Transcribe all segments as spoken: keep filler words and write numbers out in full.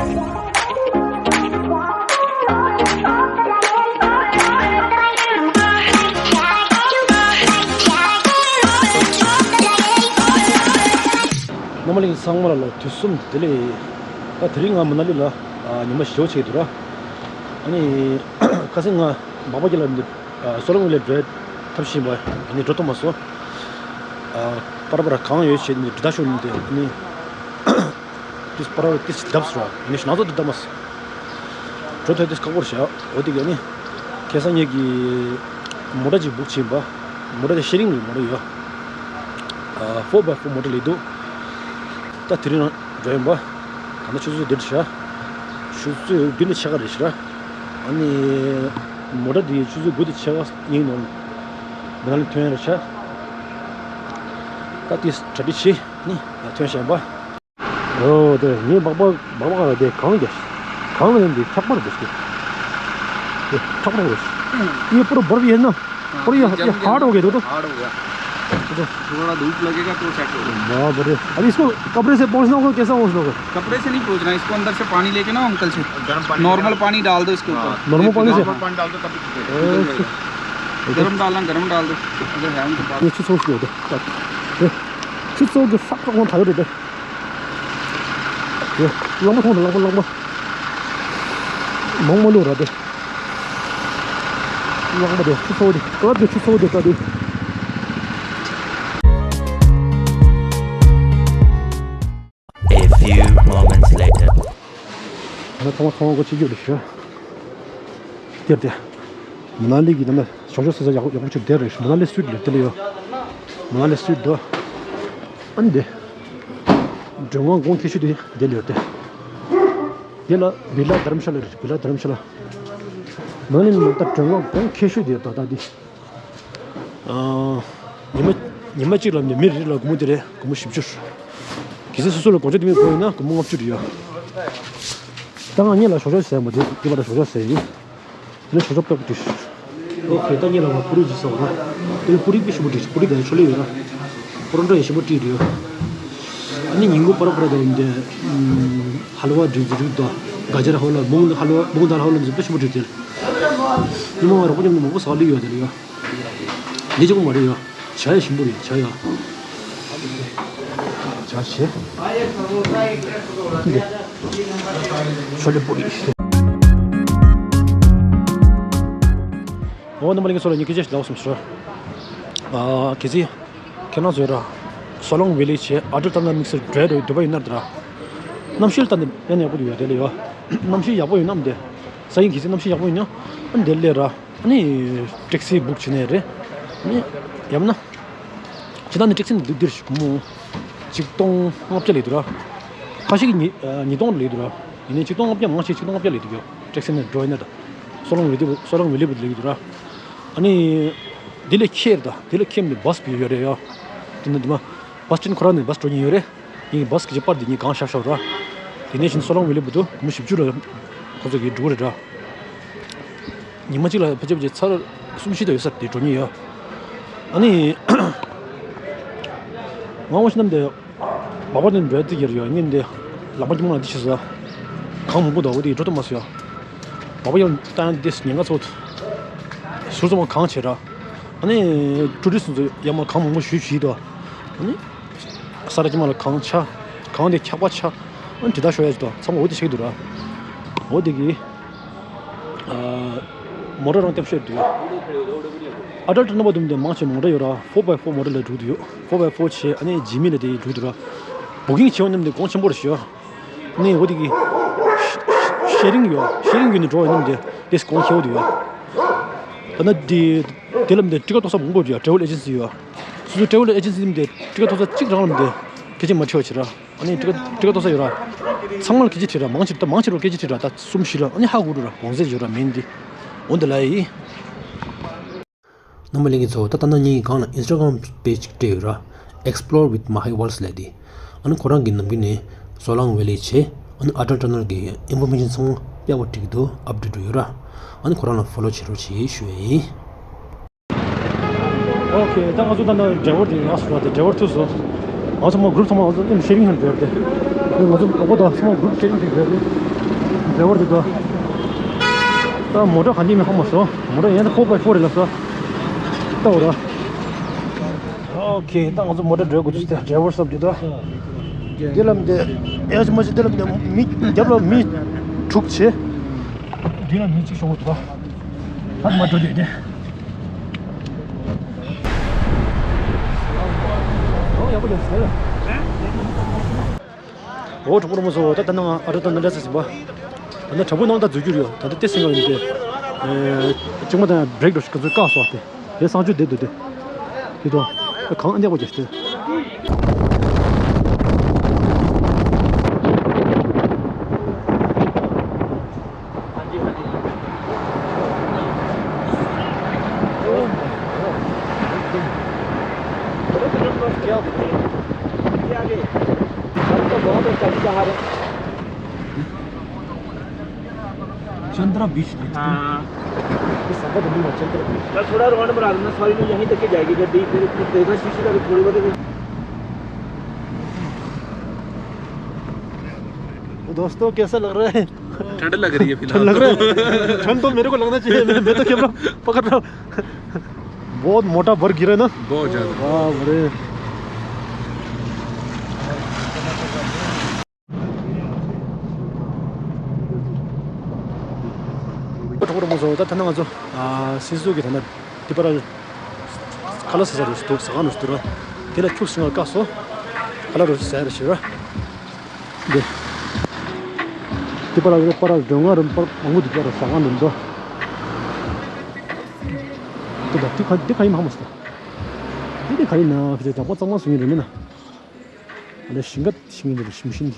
རྣམ་པ་གླིང་ཚང་མ་ལ་དུས་གསུམ་བདེ་ལེགས། ད་དེ་རིང་ང་མ་ན་ལི་ལ་ཨ་ཉི་མ་བཞི་བ་ཆགས་འདུག་ར། ཨ་ནི་ཁ་སང་ང་མག་པ་རྒྱལ་ལ་འདི་ཨ་སོ་ལོང་ལ་འགྲོ་ཐབས་ཤེས་པ་ཨ་ནི་འགྲོ་ཐུབ་མ་སོང་། ཨ་པར་པར་གང་ཡོད་བྱས་ནས་འདྲི་ད་ཤོག་ནས་ཨ་ནི། དེ་པར་དེ་བརྡབས་སོང་། ཡིན་ནའི་ང་ཚོ་དེ་བརྡབས་མ་སོང་། འགྲོ་ཐུབ་དེ་ཁག་པོ་རེད་ཤག་འོ་དེ་ག་ནི་ཁ་སང་ངེད་ཀྱིས་མོ་ཊ་ཅིག་བུག་བྱས་པ། མོ་ཊ་དེ་ཤེ་རིང་གི་མོ་ཊ་ཡོད། ཨ་ཕོར་བྷའི་ཕོར་མོ་ཊ་ལས་འདུག་ད་དེ་རིང་འགྲོ་ཡིན་པ། ད་ནི་ཆུ་ཚོད་བདུན་ཤག་ཆུ་ཚོད་བདུན་དང་ཕྱེད་ཀ་རེད་ཤག་ཨ་ནི་མོ་ཊ་དེ་ཆུ་ཚོད་དགུ་དང་ཕྱེད་ཀ་ཡིན་ནོ། མི་ནང་ལ་ཐོན་ཡ་རེད་ཤག་ད་དེ་གྲ་སྒྲིག་བྱས་ནི་ཡར་ཐོན་བཞིན་པ། ཨོ་དེ་ངའི་སྦག་སྦག་སྦག་སྦག་ལ་དེ་གང་རྒྱག་གང་ལ་ཡིན་དེ་འཁྱག་པར་འདུག་སྟེ། དེ་འཁྱག་པར་འདུག་ཡེ་པུ་ར་བར་ཡེ་ན། हाँ, པུ་ར་ཡེ་जम ཡེ་ཧར་འོ་གེ་འདུག་ཏོ། हार्ड होगा। थोड़ा धूप लगेगा तो सेट होगा। बाप रे। अब इसको कपड़े से पोंछना होगा, कैसा पोंछना होगा? कपड़े से नहीं पोंछना है, इसको अंदर से पानी लेके ना अंकल से, गर्म पानी नॉर्मल लेके पानी डाल दो इसके ऊपर। हाँ, नॉर्मल पानी से? नॉर्मल पानी डाल दो तभी पिघल जाएगा। गरम डालना, गरम डाल दो। अगर है उनके पास। ये चीज़ सोच लो तो। ये चीज़ सोच के सब लोगों को उठा दो। རླངས་པ་མཐོང་དང་རླངས་པ་རླངས་པ། མང་མ་ལུག་ར་དེ། རླངས་པ་དེ་ཆུ་ཚོད་དེ་སྐབས་དེ་ཆུ་ཚོད་དེ་ལྟ་དུས། A few moments later. ང་ཚང་མ་ཚང་མ་གོ་ཆེ་རྒྱུ་རེད་ཤག་དེར་དེ། མ་ན་ལི་གི་ནང་ན་ཞོགས་ཞོགས་སེ་ས་ཡག་ཡག་པོ་ཅིག་དེར་རེད། མ་ན་ལི་སུད་ལེ་དེ་ལ་ཡོད། མ་ན་ལི་སུད་དོ། ཨ་ནི་དེ། མགྲོན་ཁང་གོང་ཁེ་ཤུ་དེ་དེ་ལ་ཡོད་དེ། དེ་ལ་བི་ལ་དྷ་རམ་ཤ་ལ་རེད། བི་ལ་དྷ་རམ་ཤ་ལ། མ་ན་ལི་ནང་ད་མགྲོན་ཁང་གོང་ཁེ་ཤུ་དེ་ད་ད་དེ། ཨ། ཉི་མ་ཉི་མ་གཅིག་ལ་མི་མི་རེ་རེ་ལ་སྒོར་མོ་དེ་རེད། སྒོར་མོ་བཞི་བཅུ། གལ་སྲིད་སོ་སོ་ལ་སྒོར་མོ་དེ་མི་དགོས་ཡིན་ན་སྒོར་མོ་ལྔ་བཅུ་རེ་ཡོད། ད་ང་གཉིས་ལ་ཞོགས་ཞོགས་ཟས་མོ་དེ་དེ་བར་ཞོགས་ཞོགས་ཟས་ཡིན། དེ་ནས་ཞོགས་ཞོགས་པེག་དེ། ཨོ་ཁེ། ད་གཉིས་ལ་བ་པུ་རི་ཅིག་ཟ་བ་ར། དེ་ནས་པུ་རི་དཔེ་ཞིམ་པོ་བྲིས། པུ་རི་ག་ཡ་ཆོ་ལེ་ཡོད་ར། པོ་རོ་ཊ་ཡ་ཞིམ་པོ་བྲིས་རེད། ཨ་ནི་ཉིན་གུང་པར་པར་དང་འདི་ཧ་ལ་བ་བྲིས་རེད། དང་ག་ཇར་ཧ་ལ་མུང་ཧ་ལ་མུང་དང་ཧ་ལ་དཔེ་ཞིམ་པོ་བྲིས་དེ། ཉི་མ་ང་རོགས་པ་མཉམ་དུ་མང་པོ་ཟ་བ་ལེ་ཡོད་དེ་ལེ་ཡོད། ལས་ཅུང་མ་རེད་ཡ། བྱ་ཡ་ཞིམ་པོ་རེད། བྱ་ཡ། བྱ་བྱེད། འདི། ཆོ་ལེ་པུ་རི། འོ་རྣམ་པ་ལྷན་རྒྱས་ཚོ་ལ་ངས་སྐད་ཆ་ཞིག་ལབ་སོང་ཟེར། ཨ་གལ་སྲིད་ཁྱེད་རང་ཚོས་ར་སོ་ལོང་ཝེ་ལི་བྱས་ཨ་ཊལ་ཊ་ནལ་དམིགས་བསལ་འགྲོ་ཡ་འདོད་པ་ཡོད་ན་ར། གནམ་གཤིས་ལ་ལྟ་ནས་ཡང་ཡག་པོ་འདུག་ཡ། དེ་ལས་ཡ། གནམ་གཤིས་ཡག་པོ་ཡོད་ན་འདི། ས་ཡིན་གལ་སྲིད་གནམ་གཤིས་ཡག་པོ་ཡོད་ན་འདི་ལས་ར། ཨ་ནི་ཊེག་སི་བུག་བྱས་ནས་རེད། ཨ་ནི་ཡང་ན། ཇི་ལྟར་ནི་ཊེག་སི་ནི་འདི་འདིར་ཞིག་སྒོར་མོ་གཅིག་སྟོང་ལྔ་བརྒྱ་ལས་འདུག་ར། ཁ་ཤས་ཀྱིས་ཉིས་ཉིས་སྟོང་ལས་འདུག་ར། ཡིན་ནའི་གཅིག་སྟོང་ལྔ་བརྒྱ་མང་ཆེ་གཅིག་སྟོང་ལྔ་བརྒྱ་ལས་འདུག་ཡོད། ཊེག་སི་ནི་འགྲོ་ཡིན་ན་ད། སོ་ལོང་ཝེ་ལི་སོ་ལོང་ཝེ་ལི་བུ་ལས་འདུག་ར། ཨ་ནི། འདི་ལས་ཁྱེར་ད་འདི་ལས་ཁྱེར་ནི་བྷ་སི་བི་ཡོད་རེད་ཡ། དེ་ནི་འདི་མ། བྷ་སི་སི་ཊེན་ཁོ་རང་ནི་བྷ་སི་འགྲོ་ཉིན་ཡོད་རེད། ཡིན་བྷ་སི་གི་པར་འདི་ཉིད་གང་ཤར་ཤོར་ར། དེ་ནས་བཞིན་སོ་ལོང་ཝེ་ལི་བུ་དུ་སྒོར་མོ་བཞི་བཅུ་ར། ཁོ་ཚོ་གིས་འགྲོ་གི་རེད་ར། ཉི་མ་གཅིག་ལ་ཕལ་ཆེར་ཕལ་ཆེར་ཚར་གསུམ་བཞི་དང་ཡོད་ས་དེ་འགྲོ་ཉེན་ཡོད། ཨ་ནི། ང་འོ་ཤི་ནམ་དེ། སྦག་སྦག་དེ་འགྲོ་ཡ་དེ་གྱེར་ཡོད་ཉིན་དེ། ལག་པ་ཉི་མ་ལ་དེ་ཤི་ས། གང་མང་པོ་འདུག་འོ་དེ་འགྲོ་ཐུབ་མ་སོང་ཡ། སྦག་སྦག་ཡང་ལྟ་ཡང་དེ་ཉེན་ཁ་ཚོགས། ཟུར་ཙམ་མ་གང་བྱེད་ར། ཨ་ནི། ཊུ་རི་སི་ཚོ་ཡང་མ་གང་མང་པོ་ཞུས་ཞུས་འདུག་ཨ་ནི། ས་ར་ཅི་མ་ལ་གང་ཆ། གང་དེ་འཁྱག་པ་ཆ། ཨ་ནི་དྲི་ད་ཤོར་ཡ་ཅིག་འདུག་ཚང་མ་འོ་དེ་ཤི་གི་འདུག་ར། འོ་དེ་གི། མོ་ཊ་རང་སྟབས་ཤེས་འདུག་ཨ་ཊལ་ཊ་རྣམ་པ་དུམ་དེ་མང་ཆེ་མོ་ཊ་ཡོད་ར། ཕོར་བྷའི་ཕོར་མོ་ཊ་ལས་འགྲོ་གི་འདུག་ཡོད། ཕོར་བྷའི་ཕོར་བྱས་ཨ་ནི་ཇི་མི་ལ་དེ་འགྲོ་གི་འདུག་ར། བུ་ཀིང་བྱས་པ་རྣམས་དེ་གོང་ཆེན་པོ་རེད་ཤག་ཨ་ནི་འོ་དེ་གི། ཤེ་རིང་ཡོད། ཤེ་རིང་ཡོད་ནི་འགྲོ་བ་རྣམས་དེ་དེ་གོང་ཁེ་པོ་འདུག་ཡོད། ད་ནི་དེ། དེ་ལམ་དེ་ཊི་ཀེ་ཊི་ཐོག་ས་མང་པོ་ཡོད། ཊེ་ཝེལ་ཨེ་ཇེན་སི་ཡོད། སོ་སོའི་ཊེ་ཝེལ་ཨེ་ཇེན་སི་རྣམས་དེ་ཊི་ཀེ་ཊི་ཐོག་ས་གཅིག་རང་ལམ་དེ་སྐད་ཆ་མ་དྲི་བ་བྱེད་ར། ཨ་ནི་ཊི་ཀེ་ཊི་ཀེ་ཊི་ཐོག་ས་ཡོད་ར། ཚང་མ་ལ་སྐད་ཆ་དྲིས་ར། མང་ཆེ་ད་མང་ཆེ་རུ་སྐད་ཆ་དྲིས་ར། ད་གསུམ་བཞི་ལ་ཨ་ནི་ཧ་གོ་འགྲོ་ར། གོང་ཚད་ཡོད་ར་མིན་འདི། འོ་འདི་ལ་ཡི། རྣམ་པ་ལྷན་རྒྱས་ཚོ་ད་ལྟ་ན་ངའི་སྒང་ལ་ཨིན་སི་ཊ་གྷ་རམ་པེཇ་ཅིག་སྤྲད་ཡོད་ར། Explore with Mahek Worlds ལབ་དེ། ཨ་ནི་ཁོ་རང་གི་ནམ་རྒྱུན་ནས་སོ་ལོང་ཝེ་ལི་བྱས། ཨ་ནི་ཨ་ཊལ་ཊ་ནལ་གི་ཨིན་ཕོར་མེ་ཤན་ཚང་མ་ཡག་པོ་སྤྲད་ཀྱི་འདུག་ཨབ་ཌེཊ་ཡོད་ར། ཨ་ནི་ཁོ་རང་ལ་ཕོ་ལོ་བྱེད་རོགས་བྱེད་ཞུ་ཡ་ཡིན། ཨོ་ཁེ། ད་ང་ཚོ་ད་ལྟ་ཌ་རའི་ཝར་དེ་ཡར་སོང་བ་དེ་ཌ་རའི་ཝར་ཐུག་སོང་། ང་ཚོ་མ་གུ་རུབ་ཚང་མ་ང་ཚོ་ཨེམ་ཤེ་རིང་ཧན་འགྲོ་ཡ་དེ། ང་ཚོ་ཨོ་པོ་ད་ཚང་མ་གུ་རུབ་ཤེ་རིང་དེ་འགྲོ་ཡ་དེ། ཌ་རའི་ཝར་དེ་དོ། ད་མོ་ཊ་ག་འདི་མི་ཧ་མ་སོང་། མོ་ཊ་ཡན་ད་ཕོར་བའི་ཕོར་རེད་ལ་སོ། ལྟ་འོ་ར། ཨོ་ཁེ། ད་ང་ཚོ་མོ་ཊ་འགྲོ་དགོས་དུས་ད་ཌ་རའི་ཝར་སོབ་དེ་དོ། དེ་ལམ་དེ་ཡ་ཅི་མ་ཅི་དེ་ལམ་དེ་མི་རྒྱབ་ལ་མི་དྲུག་བྱེད། དེ་ལ་མི་གཅིག་ཤོང་དོ། ད་མ་འགྲོ་དེ་དེ། ཨོ་གྲོགས་པོ་རོ་མོ་སོ། ད་ད་ནང་ཨ་རོ་ད་ནང་ལ་ས་ཟིན་པ། ད་ནང་དྲ་འབུ་ནང་ད་འཛུལ་རྒྱུ་རེད། ད་ད་ཏེ་སེང་ག་ཡིན་ཏེ། ཨེ་གཅིག་མ་ད་བྲེག་འགྲོ་ཞིག་ག་ཚོད་བཀག་སོ་ཏེ། དེ་སང་ཆུ་བསྡད་འདུག་སྟེ། དེ་དོ། ད་གང་ཨ་འདྲ་གོ་རྒྱ་སྟེ། चंद्रा बीच देखते हैं। हाँ। ये संगत नहीं है, चंद्रा बीच। सर, थोड़ा round में रखना, सॉरी, नहीं, यहीं तक के जाएगी गड्डी, फिर देखना शीशे का भी थोड़ी बहुत। दोस्तों, कैसा लग रहा है? ठंड लग रही है फिलहाल। ठंड लग रहा है? ठंड तो मेरे को लगना चाहिए, मैं, मैं तो कैमरा पकड़ रहा हूँ। बहुत मोटा बर्फ गिरा है ना? बहुत ज्यादा। बाप रे। གྲོགས་པོ་རོ་མོ་ཚོ། ད་ཐ་ན་ང་ཚོ་ཨ་སི་སུ་གི་ཐ་ན་ཏི་པ་ར་ཁ་ལག་ཟ་ས་རུ་འདུག་ཟ་ཁང་རུ་འདུག་ར། དེ་ལ་ཁྱུག་སེང་ག་བཀག་སོ། ཁ་ལག་རུ་ཟ་ཡ་རུ་ཞུ་ར། འདི་ཏི་པ་ར་རུ་པ་ར་སྒྲོན་ང་རུ་པར་མང་པོ་འདུག་ར། ཟ་ཁང་རུ་འདུག་འདི་ད་འདི་ག་འདི་ག་ཡིན་ཧ་མ་སོང་། འདི་ནི་ག་ཡིན་ན་ཕི་ཏི་དང་པོ་གཙང་མ་སུ་ཡིན་རེད་མིན་ན། ཨ་ནི་ཞིང་ཁ་ཞིང་ཡིན་རེད། ཞིང་ཞིང་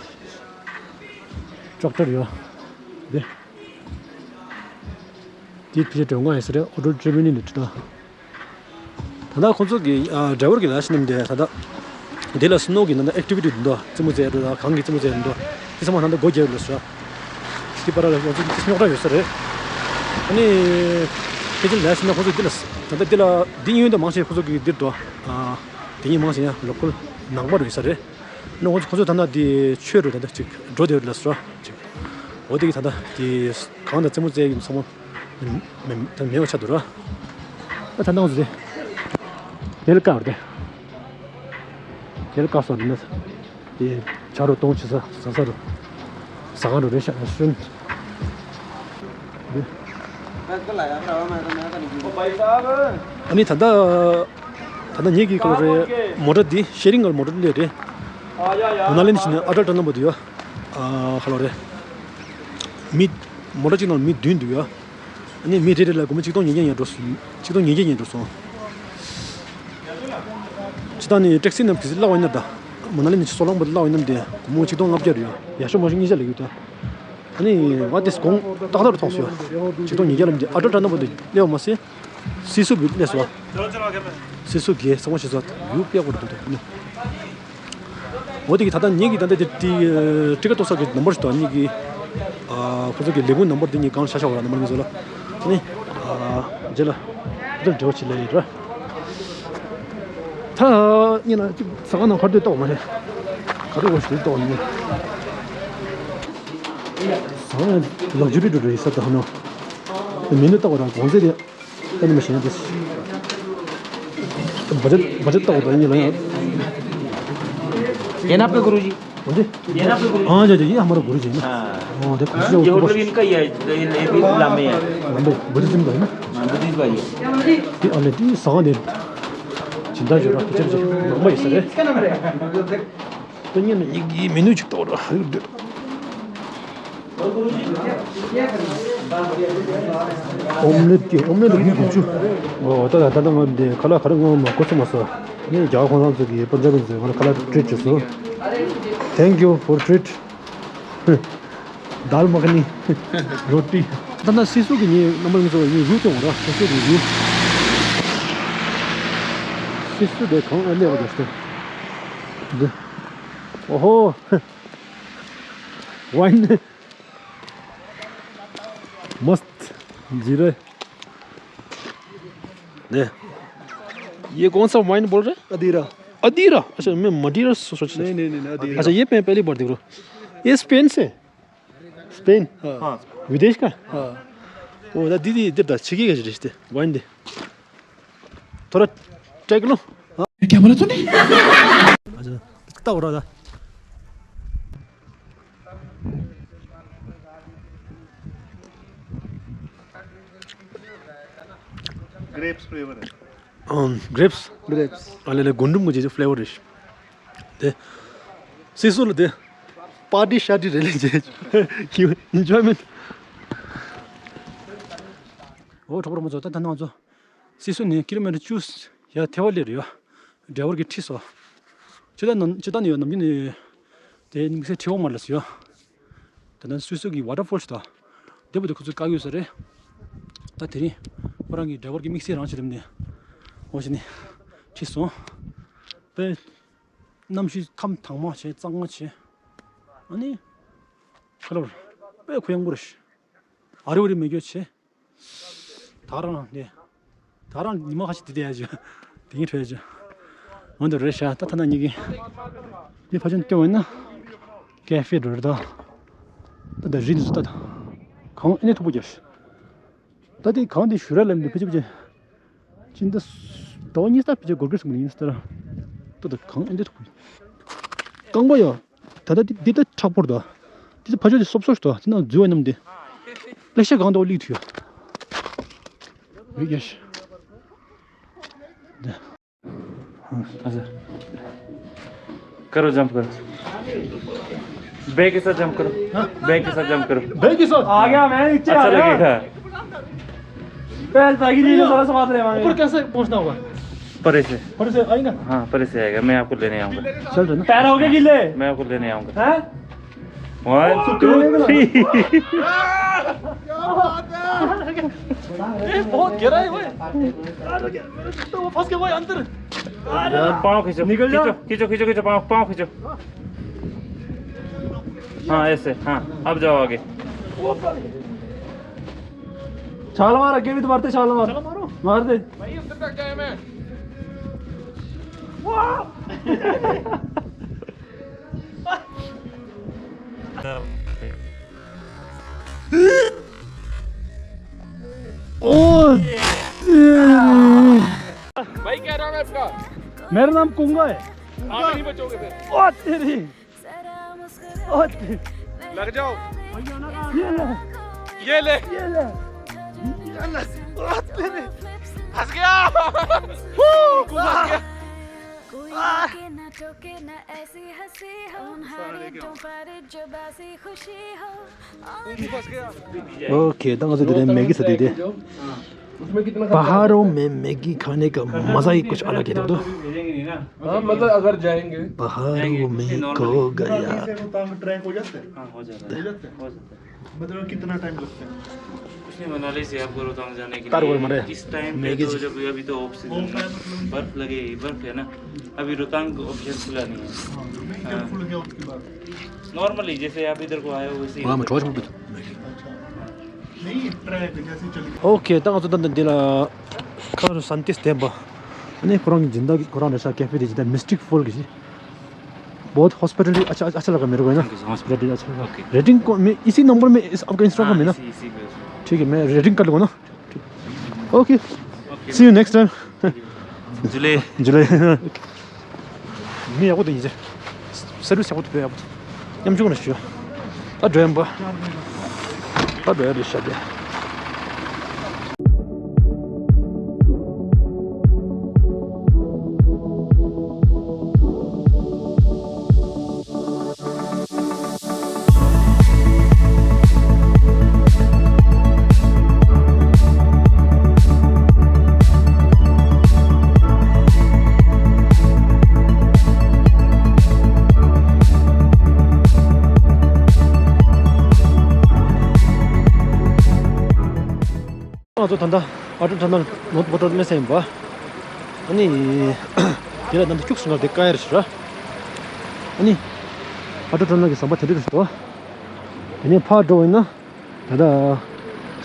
ཅོག་ཏྲ་རེད་བ། འདི། དེ་ཕྱིར་དྲན་གང་ཡིན་ས་རེད། ཨོ་ཊོ་ཊི་རི་བྷི་ནིང་ལ་ཁྲིད་ད། ད་ལྟ་ཁོང་ཚོ་གི་ཨ་ཌ་རའི་ཝར་གི་ལ་ཤི་ནམ་དེ་ད་ལྟ་འདི་ལ་སི་ནོ་གི་ནང་ཨེག་ཊི་བི་ཊི་འདུག་རྩེད་མོ་རྩེ་ཡ་འདུག་གངས་ཀྱི་རྩེད་མོ་རྩེ་ཡ་འདུག་དེ་ཚང་མ་ད་ལྟ་སྒོ་རྒྱབ་ལ་སོ། དེ་པར་ལ་ཁོང་ཚོ་དེ་རྙོག་དྲ་ཡོད་ས་རེད། ཨ་ནི་ཕལ་ཆེར་ལ་ཤི་ན་ཁོང་ཚོ་འདི་ལ་ད་ལྟ་འདི་ལ་འདི་གཡོན་དུ་མང་ཆེ་ཁོང་ཚོ་གི་འདིར་འདུག་ཨ་དེ་གཉིས་མང་ཆེ་ཡང་ལོ་ཀལ་ནང་པ་རུ་ཡོད་ས་རེད། ནོ་ཁོ་ཚོ་ད་ལྟ་དེ་ཆོས་རུ་ད་ལྟ་ཅིག་འགྲོ་དེ་རུ་ལ་སོ་ཅིག་འོ་དེ་གི་ད་ལྟ་དེ་གང་ད་རྩེད་མོ་རྩེ་ཡིན་ཚང་མ་མེ་མེ་མེ་བ་ཆ་འདུག་ར། ད་ད་ནང་ཚོ་དེ་དེ་ལ་བཀག་རེད། དེ་ལ་བཀག་སོ་རེད་ན། དེ་ཇ་རུ་གཏོང་བྱེད་ས་ཟ་ས་རུ་ཟ་ཁང་རུ་རེད་ཤག་ཤུན། ཨ་ནི་ད་ལྟ་ད་ལྟ་ངེད་ཀྱི་ཁ་ལོ་རེད། མོ་ཊ་འདི་ཤེ་རིང་གར་མོ་ཊ་སླེབས་རེད། མ་ན་ལི་ནས་ཕྱིན་ནས་ཨ་ཊལ་ཊ་ནམ་པ་དུ་ཡོད། ཨ་ཁ་ལོ་རེད། མི་མོ་ཊ་གཅིག་ནང་མི་བདུན་འདུག་ཡོད། ཨ་ནི་མི་རེ་རེ་ལ་སྒོར་མོ་ཆིག་སྟོང་ཉིས་བརྒྱ་ཉིས་འགྲོ་སོང་། ཆིག་སྟོང་ཉིས་བརྒྱ་ཉིས་འགྲོ་སོང་། སྤྱིར་བཏང་ནི་ཊེག་སི་རྣམས་ཀྱིས་བརླག་པ་ཡིན་ན་ད། མ་ན་ལི་ནས་སོ་ལང་བར་བརླག་པ་ཡིན་ན་དེ་སྒོར་མོ་ཆིག་སྟོང་ལྔ་བརྒྱ་རེད་ཡ། ཡག་ཤོས་མང་ཤོས་གཉིས་ཆ་ལས་ཡོད་ད། ཨ་ནི་ང་དེ་དགོངས་ཏག་ཏག་རུ་མཐོང་སོང་ཡ། ཆིག་སྟོང་ཉིས་བརྒྱ་ལབ་དེ་ཨ་ཊལ་ཊ་ནམ་པ་དེ་སླེབས་པ་མ་ཟད། སི་སུ་བི་སླེབས་སོང་བ། སི་སུ་གི་ཚང་མ་ཤེས་སོང་ཡུ་པེ་གོ་རུ་འདུག་ཨ་ནི། འོ་དེ་གི་ད་ལྟ་ངེད་ཀྱི་ད་ལྟ་དེ་དེ་ཊི་ཀེ་ཊི་གཏོང་ས་གི་ནམ་བར་ཞིག་ཏུ་ངེད་ཀྱི་ཨ་ཁོ་ཚོ་གི་ལས་ཁུངས་ནམ་བར་དེ་ངེད་གང་ཤ་ཤ་བ་ལ་ནམ་བར་ངེད་ཚོ་ལ་ནི་ཨ་རྗེས་ལ་དེ་འབྲེལ་བ་བྱེད་ལེ་ཡིན་ར། ད་ངེད་ལ་ཟ་ཁང་ནང་ཁར་སྡོད་ཏོག་མ་རེད། ག་རེ་འོ་ཞིག་ཏོག་ནི་ཟ་ཁང་ལག་ཇུ་རི་འགྲོ་རེད་ས་ད་ཧ་ན་མི་ནུ་ཏོག་ར་གོང་ཚད་དེ། ད་ནི་མ་ཤེས་ན་དེ། བ་ཇ་བ་ཇ་ཏག་ཏག་ཡིན་ལ་ཡང་། ये ना आपके गुरुजी। हाँ जी। ये ना आपके गुरुजी। हाँ जी जी, ये हमारा गुरुजी है ना। हाँ। हाँ, देखो, ये होटल भी इनका ही है, ये, ये भी इस्लामी है। लंबे बुद्धिज्म का है ना। हाँ, बुद्धिज्म का ही है। ये अलग ही सगा दे। चिंता जो रहा, किचन जो लंबा ही सर है। ད་ཉིན་ཡིག་ཡིག་མི་ནུས་ཅིག་གཏོར་ར་ཧ་ཡུག་འདིར། ཨོམ་ལེད་ཀྱི་ཨོམ་ལེད་ལ་མི་དགུ་བཅུ། ཨོ་ད་ད་ད་ང་འདི་ཁ་ལག་ག་རེ་ང་མ་གོ་ཚོད་མ་སོང་། ངས་རྒྱ་གར་ཁོང་རང་ཚོ་གི་པན་ཇ་བི་ཚོས་ང་ལ་ཁ་ལག་ཊི་རིཊ་བྱས་སོང་། Thank you for treat. Dal makhani, रोटी. ད་ན་སི་སུ་གི་ཉིན་རྣམ་པ་ཚོ་ཉིན་ཡུ་ཏོང་ར་སི་སུ་གི་ཡུ། སི་སུ་དེ་གང་ཨ་ལེ་བ་དེ་སྟེ། འདི། ཨོ་ཧོ། वाइन। मस्त। जीरे। दे। ये कौन सा वाइन बोल रहे हैं? अदीरा। अदीरा? अच्छा, मैं मदीरा सो-, सोच रहा। नहीं, नहीं, नहीं, नहीं, अदीरा। अच्छा, ये मैं पहली बार देख रहा हूँ। ये स्पेन से? स्पेन। हाँ। विदेश का? हाँ। वो दा दीदी इधर दा छिकी का रिश्ते वाइन दे। थोड़ा ट्राई कर लो। क्या बोला तूने? अच्छा, कितना हो रहा था? ग्रेप्स फ्लेवर है। अम, ग्रेप्स? ग्रेप्स। अले ले गुंडुम मुझे जो फ्लेवर है। दे। सीसू ले दे। पार्टी शार्टी रेले जे। क्यों? एंजॉयमेंट। ओ, ठोपर मजो ता धन्ना जो। སི་སུ་ནས་ཀི་ལོ་མི་ཊར་བཅུ་ཡར་ཐལ་བ་སླེབས་རེད་ཡ། ཌ་རའི་ཝར་གྱིས་ཁྲིད་སོང་། ཇི་ལྟར་ནམ་ཇི་ལྟར་ནས་ཡོད་ནམ་རྒྱུན་ནས་དེ་དམིགས་བསལ་ཁྲིད་འོང་མ་རེད་ཟེར་ཡ། ད་ནང་སུད་སི་གི་ཝ་ཊར་ཕོལ་ཞིག་འདུག་དེ་བུ་དེ་ཁོ་ཚོས་བཀག་ཡོད་ས་རེད། ད་དེ་རིང་ཁོ་རང་གི་ཌ་རའི་ཝར་གྱིས་དམིགས་བསལ་རང་བྱེད་ལབ་ནས་འོ་བྱས་ནས་ཁྲིད་སོང་། དཔེ་གནམ་གཤིས་ཁམས་དྭངས་མ་བྱས་གཙང་མ་བྱས། ཨ་ནི་ཁ་ལོར་དཔེ་གུ་ཡངས་པོ་རེད། ཨ་རི་ཨུ་རི་མེད་རྒྱུ་བྱས། ད་རང་ནས། ད་རང་ཉི་མ་ཁ་ཤས་དེ་བསྡད་ཡ་ཅིག་དེ་ཉིད་འཕྲོད་ཡ་ཅིག་འོན་ཏེ་རེད་ཤག་ད་ཐ་ན་གཉིས་ཀྱི། འདི་ཕ་ཆེན་སྐྱོ་བས་ན། ཀེ་ཧྥེ་འགྲོ་རེད་ད། ད་ད་རི་འདི་ཚོ་ད། གངས་ཨེ་ནས་མཐུག་པོ་རྒྱབ་ཤག་ད་དེ་གངས་དེ་ཞུ་ར་ལབ་འདི་ཕི་ཅི་ཕི་ཅི། ཅི་འདི། ཟླ་བ་གཉིས་ལྟར་ཕི་ཅི་སྒོར་སྒོར་སུ་མི་ཡིན་ས་ར། ད་ད་གངས་ཨེ་འདི་མཐུག་པོ། རྐང་པ་ཡ། ད་ལྟ་འདི་འདི་ལྟ་མཁྲེགས་པོར་འདུག་འདི་ལྟ་ཕ་ཆོས་འདི་སོབ་སོབ་འདུག་འདི་ནང་འཛུལ་བ་ནམ་འདི། ལེགས་ཤ་གང་འདུག་ལིག་ཐུ་ཡོད། ཡོད་ཡོད། हाँ सर। करो, जंप करो। बैग के साथ जंप करो। हाँ? बैग के साथ जंप करो। बैग के साथ? आ गया मैं नीचे, अच्छा आ गया। लगेगा। पहल भागी नहीं, सारा साथ रहेंगे। ऊपर कैसे पहुंचना होगा? परे से। परे से आएगा? हाँ, परे से आएगा। मैं आपको लेने आऊंगा। चल रहे ना। पैर हो गए गीले। मैं आपको लेने आऊंगा। हैं? One, two, three। ये बहुत गहरा है भाई। तो वो फंस गया भाई अंदर। यार, पाँव खींचो, निकल जाओ। खींचो, खींचो, खींचो, खींचो, पाँव, पाँव खींचो। हाँ, ऐसे, हाँ, अब जाओ आगे। छाल मार, आगे भी तो मारते, छाल मार। छाल मारो। मार दे। भाई, अंदर तक गया मैं। वाह। ओ, तेरी। भाई, क्या नाम है आपका? मेरा नाम कुंगा है। आप नहीं बचोगे फिर। ओ, तेरी। ओ, तेरी। लग जाओ। ये ले। ये ले। ये ले। ओ, तेरी। हंस गया। हंस गया। कोई रोके ना टोके ना ऐसी हंसी हो, उन्हारे डोंपारे जब ऐसी खुशी हो। ओके, ད་ང་ཚོ་དེ་ནས་མེ་གི་ཟ་དུས་དེ། पहाड़ों में मैगी खाने का मज़ा ही कुछ अलग है, देखो तो। हाँ, मतलब, अगर जाएंगे। पहाड़ों में खो गया। रोहतांग ट्रैक हो जाता है? हाँ, हो जाता है। हो जाता है। हो जाता है। मतलब, कितना टाइम लगता है? कुछ नहीं, मनाली से आपको रोहतांग जाने के लिए। तार बोल मरे। इस टाइम पे तो, जब अभी तो ऑफ सीजन है, बर्फ लगे, बर्फ है ना, अभी रोहतांग ऑफिशियल खुला नहीं है। हाँ, नहीं, जब खुल गया उसके बाद। नॉर्मली जैसे आप इधर को आए हो वैसे ही। हाँ, मैं थोड़ा सा। अच्छा। नहीं, ट्रैक जैसे चल गया। ओके, ད་ང་ཚོ་ད་འདི་ལ་ཁ་ལོ་སན་ཏིས་ཐེམ་པ། ཨ་ནི་ཁོ་རང་གི་སྦྱིན་བདག་གི་ཁོ་རང་རེད་ཤག་ཀེ་ཧྥེ་དེ་སྦྱིན་བདག་Mystic Falls གི། बहुत हॉस्पिटैलिटी अच्छा, अच्छा लगा मेरे को, है ना? Thank you so much। Hospitality अच्छा लगा। ओके। रेटिंग को मैं इसी नंबर में इस आपका इंस्टाग्राम में ना? हाँ, इसी, इसी पे। ठीक है, मैं रेटिंग कर लूँगा ना। Okay. Okay. See you next time। जुलाई। जुलाई। མི་ཡག་པོ་འདུག་ཡིན་ཟེར། སར་བིས་ཡག་པོ་འདུག་དཔེ་ཡག་པོ་འདུག་མཉམ་ཞུགས་ནས་ཞུ། ད་འགྲོ་ཡིན་པ། ད་འགྲོ་ཡ་རེད་ཤག་དེ། ང་ཚོ་ད་ལྟ་ཨ་ཊར་ཊ་ནལ་ནོར་ཐ་བོ་ཊལ་སླེབས་ཡིན་པ། ཨ་ནི། དེ་ལ་ད་ལྟ་ཁྱུག་སོང་ང་དེ་ཀ་ཡར་ཞིག་ར། ཨ་ནི། ཨ་ཊར་ཊ་ནལ་གྱི་ཟམ་པ་དེ་འདྲ་རེད་ཤག་དེ་ནས་ཕར་འགྲོ་བ་ཡིན་ན། ད་ལྟ།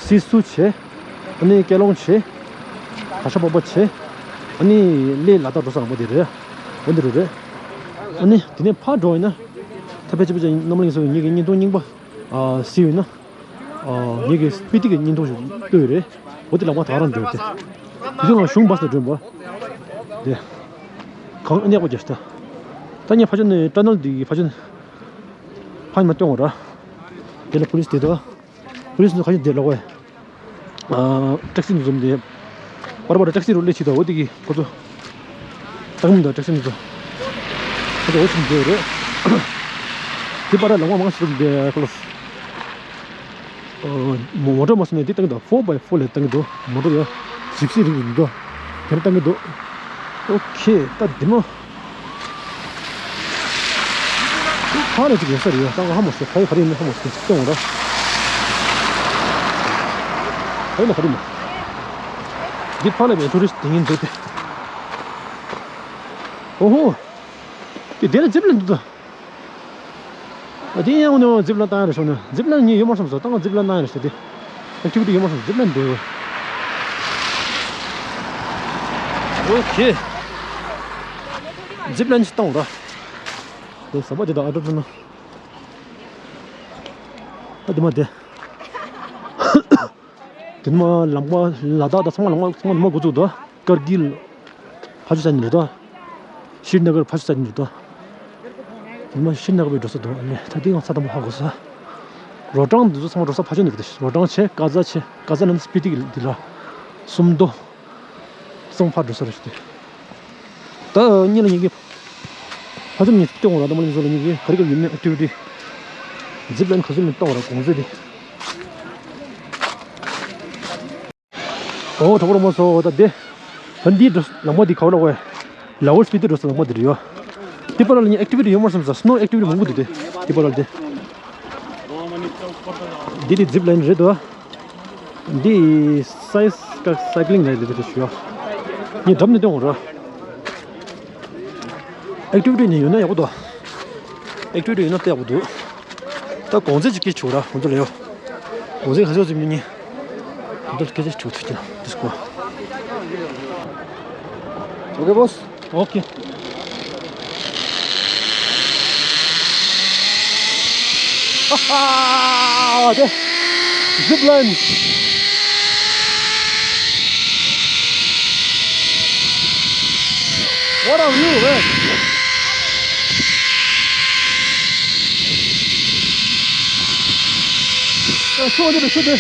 སི་སུ་བྱས། ཨ་ནི་ཀེ་ལོང་བྱས། གར་ཞ་པ་པ་བྱས། ཨ་ནི་ལེ་ལ་དྭགས་འགྲོ་ས་རང་པོ་དེ་རེད། འོ་འདི་རུ་རེད། ཨ་ནི་དེ་ནས་ཕར་འགྲོ་བ་ཡིན་ན། ད་ཕལ་ཆེར་ཕལ་ཆེར་རྣམ་པ་ལྷན་རྒྱས་ཚོ་ངེད་ཀྱི་བརྙན་ཐུང་རྙིང་པ། ཨ་སི་ཡོད་ན། ཨ་ངེད་ཀྱི་སྤི་ཏི་གི་བརྙན་ཐུང་ཞིག་ལྟོས་རེད། འོ་དེ་ལག་པ་ད་རང་འདོད་དེ། དེ་ཚོ་ང་གཞུང་བ་སུ་འདྲེན་པ། དེ། གང་གནས་པ་རྒྱ་ཤི་ད། ད་ངས་ཕ་ཆུ་ནས་ཀྲ་ནལ་འདི་ཕ་ཆུ། ཕ་ཉི་མ་སྟོན་འོང་ར། དེ་ལ་པུ་ལིས་དེ་དོ། པུ་ལིས་ནི་ཁ་ཤས་དེ་ལོག་བས། ཨ་ཊེག་སི་ནས་འཛོམས་ཏེ། པར་པར་ཊེག་སི་རུ་སླེབས་ཕྱིན་ད་འོ་དེ་གི་ཁོ་ཚོ། ཏང་མི་དང་ཊེག་སི་ནས་འཛོམས། ཁོ་ཚོ་འོ་ཕྱིན་འདོད་རེད། དེ་པར་ལ་ལོང་བ་མང་ཤོས་འདི་ཁོ་ལ། ཨ་མོ་མོ་ཊ་མ་སོང་ནས་འདི་བཏང་གི་འདུག་ཕོར་བྷའི་ཕོར་ལ་བཏང་གི་འདུག་མོ་ཊ་ཡ་ཇིབ་སི་རིགས་འདུག་དེར་བཏང་གི་འདུག་ཨོ་ཁེ་ད་འདི་མོ། ཕ་ལ་ཅིག་ཡོད་ས་རེད་ཡ། ད་ང་ཧ་མ་སོང་། ཕ་ཡི་ག་རེ་ཡིན་ན་ཧ་མ་སོང་། ཅིག་སྟོན་འོང་ར། ཕ་ཡི་ལ་ག་རེ་མ། འདི་ཕ་ལ་བའི་ཊུ་རི་སི་དེ་ཉིན་འདུག་སྟེ། ཨོ་ཧོ། དེ་དེ་ལ་ཇིབ་ལ་འདུག་ད། ཨ་དེ་ཡང་ནས་ཇིབ་ལ་བཏང་ཡ་རེད་ཤོག་ན། ཇིབ་ལ་ངས་ཡོད་མ་སོང་ཟེར། ད་ང་ཇིབ་ལ་བཏང་ཡ་རེད་ཤོག་དེ། ཨེག་ཊི་བི་ཊི་ཡོད་མ་སོང་། ཇིབ་ལ་འདུག་ཨོ་ཁེ། ཇིབ་ལ་ནི་ཅིག་བཏང་ར། དེ་ཟམ་པ་དེ་དང་ཨ་ཏོ་ཏོ་ན། ད་དེ་མ་དེ། དེ་མ་ལམ་ཁ་ལ་དྭགས་དང་ཚང་མ་ལམ་ཁ་ཚང་མ་དེ་མ་འགོ་བཙུགས་དོ། ཀར་གིལ་ཕ་ཆུ་ས་ནི་རེད་དོ། ཤྲི་ནགར་ཕ་ཆུ་ས་ནི་རེད་དོ། དེ་མ་ཤྲི་ནགར་བའི་འགྲོ་ས་དོ། ཨ་ནི་ད་དེ་ང་ཚ་དམ་པོ་ཧ་གོ་ས། རོ་ཊང་འདི་ཚོ་ཚང་མ་འགྲོ་ས་ཕ་ཆུ་ནི་རེད། རོ་ཊང་བྱས་ཀ་ཛ་བྱས། ཀ་ཛ་ནང་སྤི་ཏི་གི་འདི་ལ་སུམ་མདོ། གཙང་ཕར་འགྲོ་ས་རེད་ཤག་དེ། ད་གཉིས་ལ་གཉིས་ཀྱི་ཕ་ཚོམ་གཉིས་སྟོན་འོང་ར། ད་མ་ལ་མི་ཚོ་ལ་གཉིས་ཀྱི་ག་རེ་ག་རེ་ཡོད་མེད་ཨེག་ཊི་བི་ཊི། ཇིབ་ལ་ནི་ག་ཚོད་མིན་སྟོན་འོང་ར། གོང་ཚད་དེ། ཨོ་གྲོགས་པོ་རོ་མ་སོ་ད་དེ། ད་འདི་འགྲོ་ལམ་ཁ་འདི་ག་བ་ལ་བས། ལ་ཝར་སྤི་ཏི་འགྲོ་ས་ལམ་ཁ་འདི་རེད་ཡོ། དེ་པར་ལ་ནི་ཨེག་ཊི་བི་ཊི་ཡོད་མ་སོང་ས། སི་ནོ་ཨེག་ཊི་བི་ཊི་མང་པོ་འདུག་དེ། དེ་པར་ལ་དེ། འདི་དེ་ཛིབ་ལ་ཡིན་རེད་དོ། འདི་སའི་སི་ཀ་སའི་ཀི་ལིང་ལ་ཡིན་རེད་ཞུ། ངས་འགྲམ་ནས་སྟོན་འོང་ར། ཨེག་ཊི་བི་ཊི་ནི་ཡོད་ན་ཡག་པོ་འདུག་ཨེག་ཊི་བི་ཊི་ཡོད་ན་ལྟ་ཡག་པོ་འདུག་ད་གོང་ཚད་ཅིག་སྐད་ཆ་ར་ཁོང་ཚོ་ལ་ཡོད། གོང་ཚད་ག་ཚོད་ཙམ་ཡིན་ནི། ཁོང་ཚོ་སྐད་ཆ་ཅིག་ཐུག་ཐུག་ཀྱང་དེ་སྐོར། Okay, boss. Okay. ཨ་ཧ། དེ། Zip line. What a view, man. ཨ། ཆུ་འདི་ཆུ་དེ།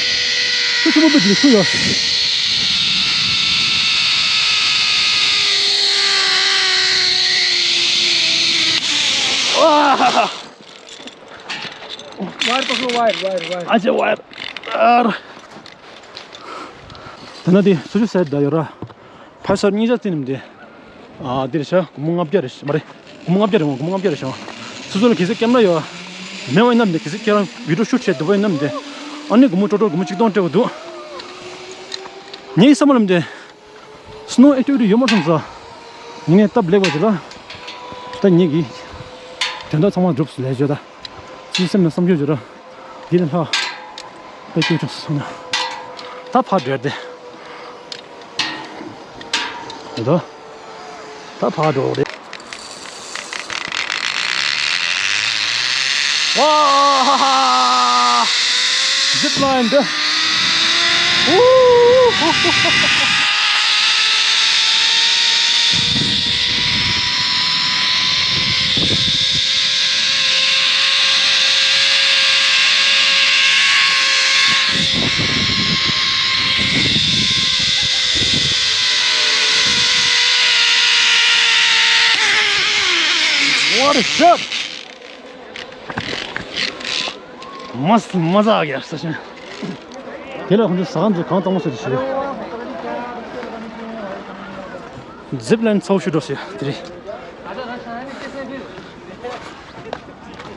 ཆུ་ཆུ་མོ་བུ་དེ་ཆུ་ཡོད། ཨ་ཧ་ཧ། ཝའེར་པ་ཁོ་ཝའེར་ཝའེར་ཝའེར། ཨ་ཅེ་ཝའེར། ཨ་ར། ད་ནི་དེ་སུ་ཆུ་ཟེར་ད་ཡོད་ར། ཕ་སར་གཉིས་ཆ་རྩི་ནི་མི་འདི། ཨ་འདི་རེད་ཤག་སྒོར་མོ་ལྔ་བརྒྱ་རེད་ཤག་མ་རེད། སྒོར་མོ་ལྔ་བརྒྱ་རེད་འོང་། སྒོར་མོ་ལྔ་བརྒྱ་རེད་ཤག་སོ་སོ་ལ་གལ་སྲིད་ཀེམ་ར་ཡོད། མེད་པ་ཡིན་ན་མི་འདི། གལ་སྲིད་ཁྱེད་རང་བི་ཌི་ཡོ་ཤུ་ཊི་བྱས་འདུག་པ་ཡིན་ན་མི་འདི། ཨ་ནི་སྒོར་མོ་ཊོ་ཊལ་སྒོར་མོ་ཆིག་སྟོང་སྤྲད་པ་འདུག་ངའི་བསམ་པ་ལ་མི་འདི། སི་ནོ་ཨེག་ཊི་བི་ཊི་ཡོད་མ་སོང་ས། ངས་ནས་སྟབས་ལེགས་པ་ཞིག་ལ། ད་ངེད་ཀྱི་དོན་དག་ཚང་མ་འགྲུབ་སོང་ལས་བྱོས་ད། ཅིའི་སེམས་ནང་བསམ་རྒྱུ་བྱོས་ར། འདི་ལས་ལྷག་པའི་སྐྱོ་ཅུང་སོང་ན། ད་ཕར་འགྲོ་དེ། འདི་ད། ད་ཕར་འགྲོ་རེད། ཝ་ཧ་ཧ། Zip line འདི། ཨུ་ཧུ། What a shot! མ་མ་ཟ་གི་ས་ཞིང་། དེ་ལ་ཁོང་ཚོ་ཟ་ཁང་ཚོ་གང་བཏང་མ་ཟེར་ཞིག Zip line ཚ་བོ་ཞིག་འགྲོ་ཟེར་དེ་རེད།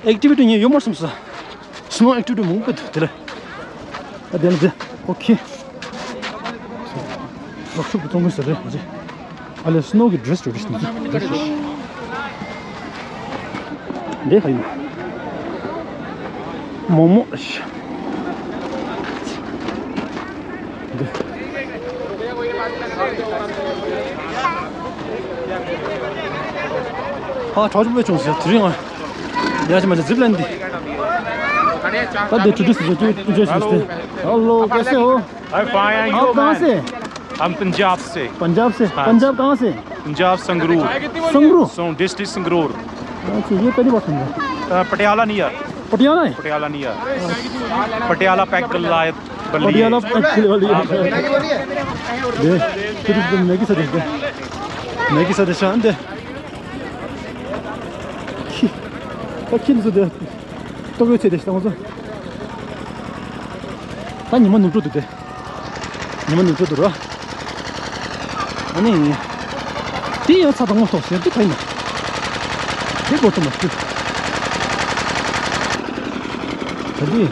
ཨེག་ཊི་བི་ཊི་ངས་ཡོད་མ་སོང་ས། སི་ནོ་ཨེག་ཊི་བི་ཊི་མང་པོ་འདུག་དེ་ལ། ཨ་དེ་ལ་དེ། ཨོ་ཁེ། ལག་ཤུབས་ཀྱི་གཏོང་གི་ཟེར་རེད་ཨ་ཅེ། ཨ་ལས་སི་ནོ་གི་ཌི་རེ་སི་འགྲོ་གི་ཟེར་ནས། འདི་ཧ་ཡིན། མོག་མོག་ཤ། འདི། ཨ་གྲོགས་པོ་བྱུང་ཟེར་དེ་རིང་ཨ། ཡ་ཅི་མ་ཅི་ཛིབ་ལན་འདི། ད་དེ་ཊུ་རི་སི་ཊི་ཅིག་ཅིག་ཅིག་ཅིག་ཧེ་ལོ། ཧེ་ལོ། कैसे हो? I'm fine, and you, आप कहाँ से? Man? हम पंजाब से। पंजाब से? हाँ। पंजाब कहाँ से? पंजाब संगरूर। संगरूर? सो-, डिस्ट्रिक्ट संगरूर। अच्छा, ये पहली बार सुन रहा हूँ। अ, पटियाला नहीं यार। पटियाला है? पटियाला नहीं यार। पटियाला पैग गल्ला है, बल्ली। पटियाला पैग गल्ला। दे, फिर मैगी सा दे दे। मैगी सा दे शान दे। खी, खी, खी, ཁྱིམ་སུ་དེ། ལྟོ་གོས་ཚེ་དེ་ཞིག་བཏང་སོང་། ད་ཉི་མ་ནུབ་འགྲོ་འདུག་སྟེ། ཉི་མ་ནུབ་འགྲོ་འདུག་ར། ཨ་ནི། དེ་ཡང་ཚ་དང་མོ་ཐོག་ཟེར་དུས་ཕན་ན། དེ་གོ་ཐུབ་མ་ཐུབ། ད་དེ།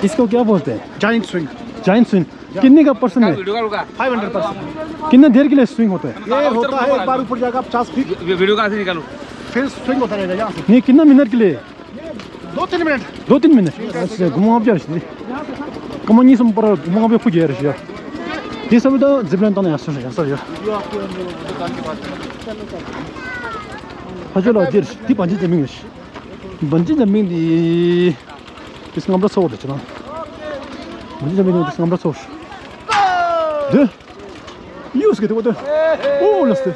इसको क्या बोलते हैं? Giant swing. Giant swing. कितने का पर्सन है? वीडियो का होगा। Five hundred person. कितना देर के लिए स्विंग होता है? ये होता है, एक बार ऊपर जाएगा पचास फीट। वी-, वीडियो कहाँ से निकालूं? फिर स्विंग होता रहेगा यहाँ से। नहीं, कितना मिनट के लिए? दो तीन मिनट। दो तीन मिनट। अच्छा, घुमाव जा रही। कम नहीं, सम पर घुमाव पे खुद जा रही है। ये सब तो जिप लाइन तो नहीं आ सकता, सर, यार। ཧ་ཅང་ལ་འདིར་འདི་བན་ཇི་ཇམ་པིང་རེད། བན་ཇི་ཇམ་པིང་འདི་དེ་སྔ་འགྲོ་ཚོགས་རེད་ཅེ་ན། བན་ཇི་ཇམ་པིང་འདི་སྔ་འགྲོ་ཚོགས། འདི་ཡུས་གི་དེ་བ་དེ། ཨོ་ལ་སྟེ།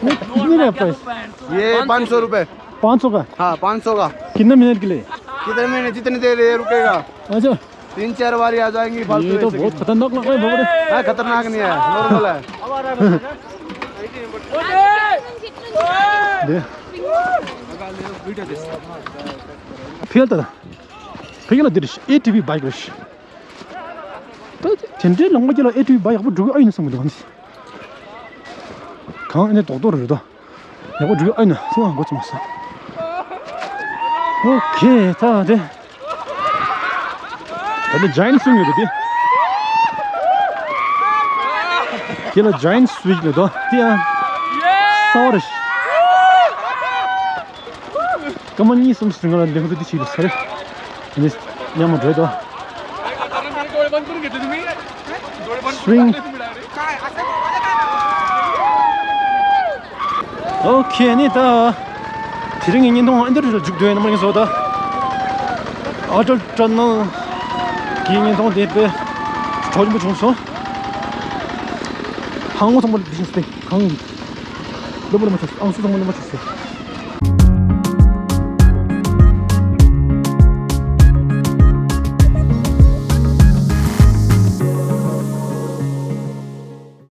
कितने का प्राइस? ये पाँच सौ रुपए। पाँच सौ का? हाँ, पाँच सौ का। कितने मिनट के लिए? कितने मिनट, जितनी देर ये रुकेगा। अच्छा। तीन चार बारी आ जाएंगी, फालतू ये तो ऐसे बहुत खतरनाक लग रहा है, बाप रे। हाँ, खतरनाक नहीं है, नॉर्मल है। दे। फेल त। फेल दिरिश, एटीवी बाइक रिश। त झन्डै लंगो जला एटीवी बाइक अब ढुक आइन सम दो। कहाँ इन्हें तो तो रह दो। ཡག་པོ་འགྲིག་ཨ་ནི་སུ་ལ་འགོ་ཚུགས་མ་སོང་། ཨོ་ཁེ་ད་དེ། ད་ནི་ཇ་ཡན་སུ་ཡོད་དེ། དེ་ལ་ཇ་ཡན་སུ་ཡོད་དོ། དེ་ཡང་ས་བ་རེད། སྐར་མ་གཉིས་གསུམ་ཞིག་ང་ལ་ལེགས་འགྲོ་དེ་ཞིག་ལ་ས་རེད། ཨ་ནི་ཉམས་མ་འགྲོ་དོ། སུ་ཝིང་། ཨོ་ཁེ་ནི་ད། དེ་རིང་གི་བརྙན་ཐུང་ཨ་འདིར་མཇུག་བསྡུས་ཡིན་ནམ་རིང་སོ་ད། ཨ་ཏྲ་ཏྲ་ནང་གི་བརྙན་ཐུང་དེ་དཔེ་གྲོགས་ཆེན་པོ་བྱུང་སོང་། ཧང་ངོ་ཚང་མ་ལ་བདེ་ཞིང་སྟེ་གང་ཡིན། ལོ་མ་ལོ་མ་ཆོག་ཨང་སུ་ཚང་མ་ལོ་མ་ཆོག་སྟེ།